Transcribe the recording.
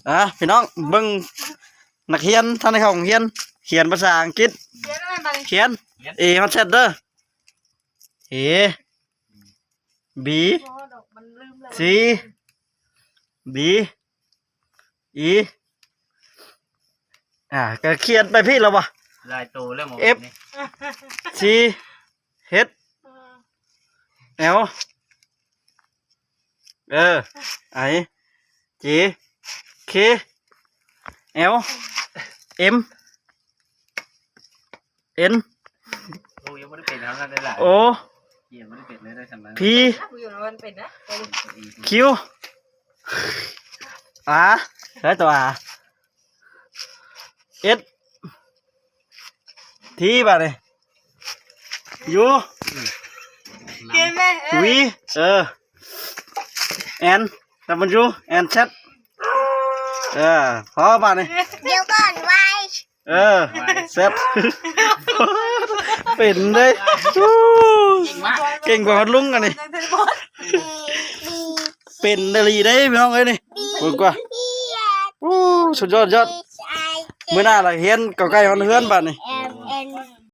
ອ່າ ພີ່ນ້ອງເບິ່ງ ນັກຮຽນທັນໄດ້ເຂົ້າໂຮງຮຽນ ຂຽນພາສາອັງກິດ ຂຽນ A ຮອດ Z ເດີ. A B C D E ອ່າ ກໍຂຽນໄປຜິດແລ້ວບໍ່? ຫຼາຍໂຕແລ້ວໝໍ F C H L ເອີ I J K L M N ໂອ້ ຍັງບໍ່ໄດ້ເປັນເທົ່ານັ້ນເດ້ຫຼະ O ຍັງບໍ່ໄດ້ເປັນເລີຍໄດ້ສ່ຳນັ້ນ P ຢູ່ນະ ມັນເປັນນະ Q R ໃຊ້ຕົວ R S T ບາດນີ້ U ຂຽນແມ່ V ເອີ N W N Z ເອີ ພໍບາດນີ້ ດຽວກ່ອນ Y ເອີ Z ເປັນເດ້ ເກັ່ງກວ່າຮອດລຸງອັນນີ້ ເປັນອີ່ຫຼີເດ້ພີ່ນ້ອງເອີຍນີ້ ເບິ່ງກວ່າ ໂອ້ ສຸດຍອດ ຍອດ ມື້ໜ້າລະຮຽນເຂົ້າໃກ້ຮອດເຮືອນບາດນີ້